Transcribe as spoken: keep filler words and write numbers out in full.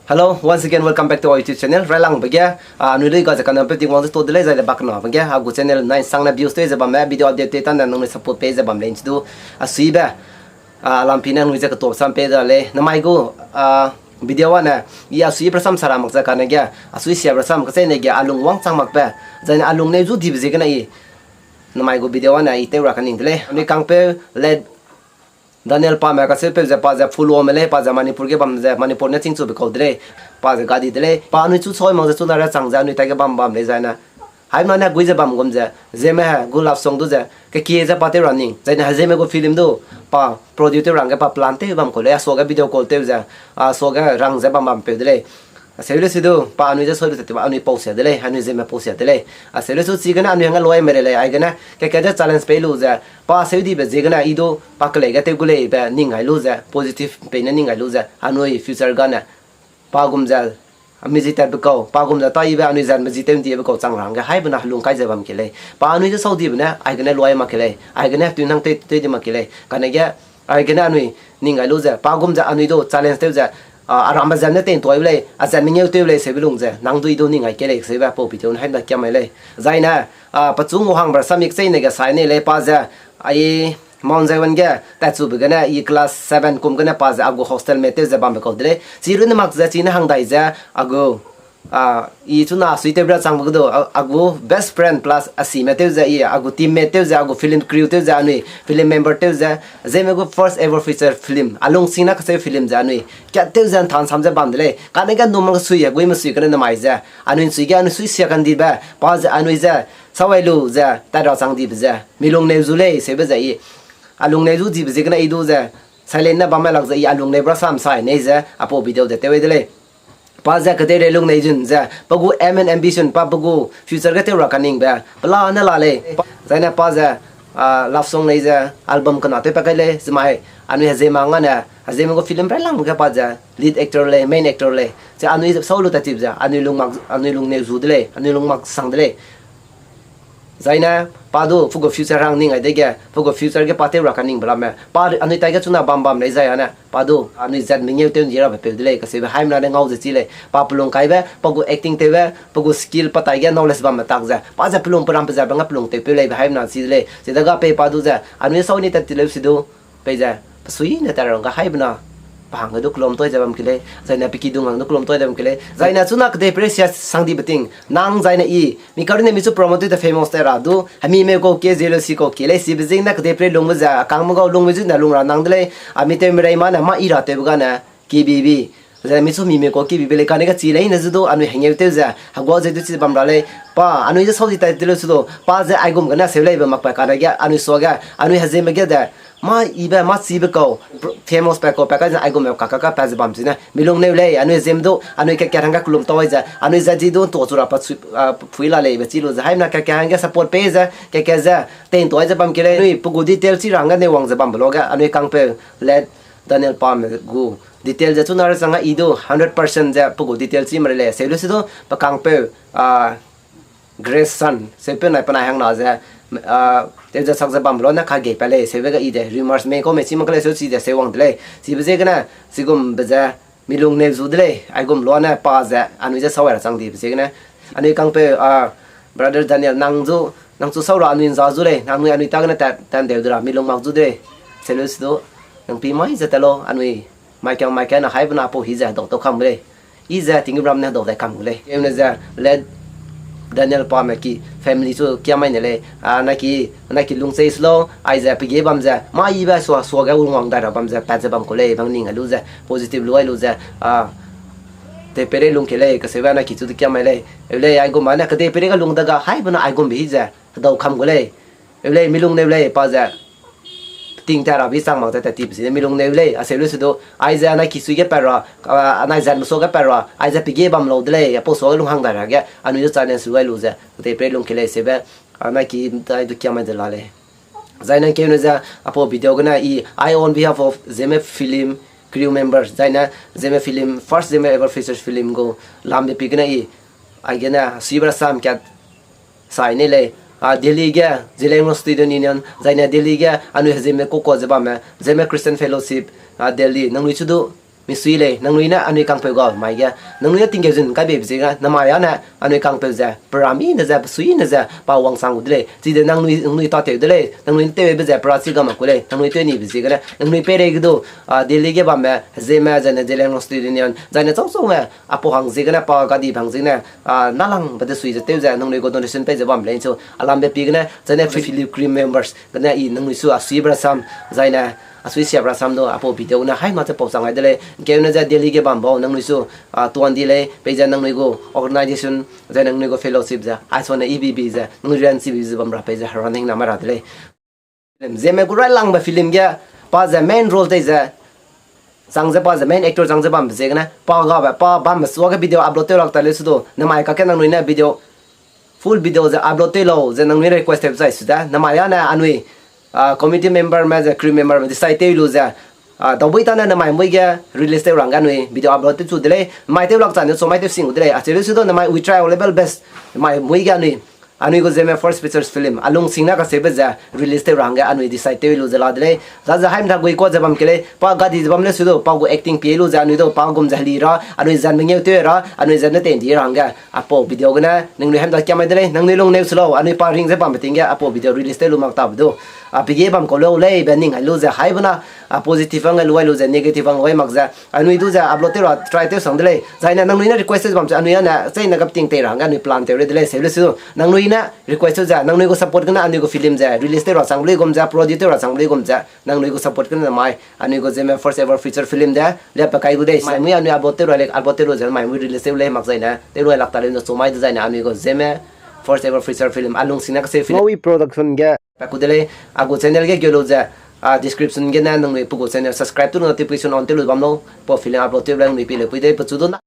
Hello, once again, welcome back to our YouTube channel. Railangbe ge, ah, anui lui ga ze kanam pe Tingwang ze to de lei, zai de bak na be ge, a gu channel nai sang na views te ze bam me, video update te tan na nang support pe ze bam lei nchi du, a sui be, ah, lampi na nui ze ketup sam pe da lei. Namai gu, ah, video wa ne, i a sui pe sam sara mak ze kane ge, a sui sia pe sam kachei ne ge, a lung wangchang mak be, zai ne a lung neu zu di be ziegene i, namai gu video wa ne, i tew ra kaning de lei. Anui kangpeu, le Daniel Pame kaseupeu ze pa ze Phulo me lei, pa ze Manipur ge bam ze Manipur ne chingchu be kau de lei. Pa ze gadi de lei. Pa anui chu soi mak ze chu na ra chang ze anui tai ge bam bam lei zai na. Haimna ne gui ze bam gum ze, Zeme he gu love song du ze, kekie ze pa tew ra ning. Zai na Zeme gu film du, pa produce tew rang ge pa plan tew bam kau lei, a so ge video call tew ze, a so ge rang ze bam bam peu de lei. A seu le si du, pa anui ze soi lu te ti ba anui pau sia de lei, anui Zeme pau sia de lei. A seu le su chigene anui hangge loi me re lei, aigene, keke ze challenge pei lu ze, pa seu dibe ziegene i du, pa kelei ge tew gu lei be ning gai lu ze, positive pei ne ning gai lu ze, anui future gane. Pa gum ze, a mi zi tatbe kau, pa gum ze ta ibe anui zat me zi tew ndibe kau chang ra hangge, haibe na helung kai ze bam ke lei. Pa anui ze sau dibe ne, aigene loi mak ke lei, aigene tui nang tew, tew di mak ke lei. Kane ge, aigene anui ning gai lu ze, pa gum ze anui du challenge tew ze, a, arambe zat ne tei ntoi lei, a zat mengeu tew lei, seube lung ze, nang dui du ning gai ke lei, seube pau video ne haimna kiam mai lei. Zai ne, a, pechung gu hangbe sam ik chei ne ge sai ne lei pa ze, ai, Mount Zion ge, tatchube gene, i class seven kum gene pa ze, a gu hostel me tew ze bambe kau de lei. Chi runne mak ze, chi ne hang dai ze, a gu, a, i chuna sui tew bra changbe ge du, a, a gu best friend plus a si me tew ze, i, a gu teammate tew ze, a gu film crew tew ze, anui film member tew ze, Zeme gu first ever feature film, a lung sing na kacheu film ze anui, kat tew ze nthan sam ze bam de lei. Kane ge numang sui e, gui me sui kane namai ze, anui sui ge, anui sui sia kandibe, pa ze anui ze, sawai lu ze, tat ra chang dibe ze, mi lung neu zu lei, seube ze i, a lung neu zu dibe ziegene i du ze, silent ne bam mai lak ze i a lung neu bra sam sai nei ze, a pau video de tew de lei. Pa ze kedeirei lung nei zun ze, pe gu aim and ambition, pa pe gu future ge tew ra kaningbe, pela ne la lei. Pa, zai ne pa ze, a, love song nei ze, album kena tew pa kai lei, zimai, anui Hezeme ngane, Hezeme gu film railangbe ge pa ze, lead actor lei, main actor lei. Ze anui sau lu tat tip ze, anui lung mak, anui lung neu zu de lei, anui lung mak sang de lei. Zai ne, pa du, pe gu future hang ning ai dege, pe gu future ge pa tew ra kaningbe lame. Pa anui tai ge chuna bam bam lei zai ane, pa du, anui zat mengeu tew ndi rabe peu de lei, kaseube haimna ne ngau ze chi lei. Pa pelung kaibe, pe gu acting tewbe, pe gu skill pa tai ge knowledge bambe tak ze, pa ze pelung peram pe ze bang pelung tew peu leibe haimna chi de lei. Ze dega pei pa du ze, anui sau ni tat ti leu si du, pei ze, pe sui ne tat ra hangge haibena, pa hangge du kelum toi ze bam ke lei, zai ne pe kidung hang du kelum toi ze bam ke lei, zai ne chuna kedei pere sia sang dibe ting, nang zai ne i, mi karune mi chu promote te famous te ra du, hemi me kau ke, jealousy kau ke lei, sibe zing ne kedei pere lungbe ze, a kangme gau lungbe zu ne lung ra nang de lei, a mi tew merei ma ne, ma i ra tewbe gane, kibibi. Zai mi chu mi me kau kibibi lei, kane ge chi lei ne zu du, anui hengeu tew ze, hegua ze du chi bam ra lei, pa, anui ze sau di tai te leu su du, pa ze aigum gene seu leibe makbe kane ge, anui suage, anui Hezeme ge de, ma ibe, ma chibe kau, famous pe kau, pe kai ze aigum me kaka ka pa ze bam chine, mi lung neu lei, anui Zeme du, anui keke hangge kelum toi ze, anui ze di du, ntua chu ra pa chu, a, phui la leibe chi lu ze, haimna keke hangge support pei ze, keke ze, tei ntoi ze bam ke lei, anui pe gu detail chi ra hangge ne wang ze bambe luage, anui kangpeu, le Daniel Pame gu detail ze chuna ra chang a i du hundred percent ze pe gu detail chi mare lei, seu lu si du pe kangpeu, a, Grace Sun, seupeu nai penai hangna ze, a, tew ze sak ze bam lu ne kagei pa lei, seube ge i de rumors me kau me chi mak ke lei, seu chi de seu wang de lei, chibe ziegene, chigumbe ze, mi lung neu zu de lei, aigum lu ne pa ze, anui ze sawai ra chang dibe ziegene, anui kangpeu, a, Brother Daniel, nang zu, nang chu sau ra anui nza zu lei, nang nui anui ta gene tat, tan deu de ra, mi lung mak zu de lei, seu lu si du, nang pi mai ze tat lau, anui, mai kiang mai kiang na haibena pau hi ze, dau tau kam lei. I ze tinggîm ram ne hedau dai kam gu lei. Eune ze le Daniel Pame ki family chu kiam mai ne lei. A, na ki, na ki lung chei slo, aize pege bam ze, ma ibe sua, suage wangwang dai ra bam ze, pat ze bam ku lei, bang ning ai lu ze, positive lu ai lu ze, a, te pere lung ke lei, kaseube na ki chu du kiam mai lei. Eu lei, aigum ma ne, kedei pere ga lung dega, haibena aigumbe hi ze, hedau kam gu lei. Eu lei, mi lung neu lei, pa ze, ting ta ra bi chang mak ta ta tip si, mi lung neu lei, a seu lu si du, aize anai ki sui ge pat ra, a, anai zat me sua ge pat ra, aize pege bam lau de lei, a pau sua ge lung hang dai ra ge, anui du challenge lu ai lu ze, kedei pere lung ke lei seube, anai ki dai du kiam mai de la lei. Zai nang keune ze, a pau video gene i, I on behalf of Zeme Film crew members, zai ne Zeme Film, first Zeme ever features film gu, lambe pi gene i, aigene, sui bra sam kat, sai ne lei, a, Delhi ge, Zeliangrong Student Union, zai ne Delhi ge, anui Hezeme koko ze bamme, Zeme Christian Fellowship, a, Delhi, nangnui chu du, misui lei, nangnui ne anui kangpeu ga mai ge, nangnui ne tingkeu zun kai beibe ziegene, namai a ne anui kangpeu ze, perami ne ze, pesui ne ze, pa wangsang gu de lei. Chide nangnui, nangnui tatew de lei, nangnui ne tewbe ze, perachi ga mak ku lei, nangnui tew nibe ziegene, nangnui peirei ge du, a, Delhi ge bamme, Zeme, zaine Zeliangrong Student Union, zaine chau chau me, aipau hang ziegene, pa gadi hang ziegene, a, nalangbe de sui ze tew ze, nangnui gu donation pei ze bam lei chu, alambe pi gene, zaine film crew members, gene i nangnui su a sui brasam, zaine, a sui sia brasam du, aipau video gene, hai ma ze pau chang ai de lei, keu ne ze Delhi ge bam bau, nangnui su, a, tuan di lei, pei ze nangnui gu organization, zaine nangnui gu fellowship ze, aisone E B B ze, nangnui rian chibi ze bam ra pei ze, running na ma ra de lei. Film, Zeme gu railangbe film ge, pa ze main role tei ze, chang ze pa ze main actor chang ze bambe ziegene, pa gabe, pa bambe suage video upload tew lak ta leu su du, namai kake nangnui ne video, full video ze upload tew lau, ze nangnui request tew zai su de, namai a ne anui, a, committee member me ze crew member me decide tew lu ze, a, daubui ta ne namai mui ge release tew rangge anui video upload tew chu de lei, mai tew lak cha ne chu mai tew sing gu de lei, acheu leu su du namai we try our level best, mai mui ge anui, anui gu Zeme first features film, a lungsing ne kaseube ze release tew ra hangge anui decide tew lu ze la de lei. Za ze haimda gui kuâ ze bam ke lei, pa gadi ze bam leu su du, pa gu acting pie lu ze anui du, pa gum ze heli ra, anui zan mengeu tew ra, anui zan ne tei ndi ra hangge, aipau video gene, nangnui haimda kiam ai de lei, nangnui lung neu su lau, anui pa ring ze bambe ting ge, aipau video release tew lu mak tabe du. A, pege bam kau leu lei, be ning ai lu ze, haibe na, a, positive hang ai lu ai lu ze, negative hang ai mak ze, anui du ze upload tew ra try tew sang de lei. Zaine nangnui ne request tew bam ze anui a ne, chei ne gap ting tei ra hangge anui plan tew re de lei, seu leu su du. Nangnui ne request tew ze, nangnui gu support gene anui gu film ze release tew ra chang lui gum ze, produce tew ra chang lui gum ze, nangnui gu support gene mai, anui gu Zeme first ever feature film de, liape kai gu de, mai mui anui upload tew ra lei, upload tew lu ze mai mui release tew lei mak zaine, tew lu lak ta leu ne chu mai de zaine anui gu Zeme first ever feature film, a lungsing ne kaseu film, Maui Production ge, pa ku de lei, a gu channel ge geu lu ze, a, description gene nangnui pe gu channel subscribe tew lu notification on tew lu bam lau, pau film upload tew ra nangnui pie leu pui de, pechu du na.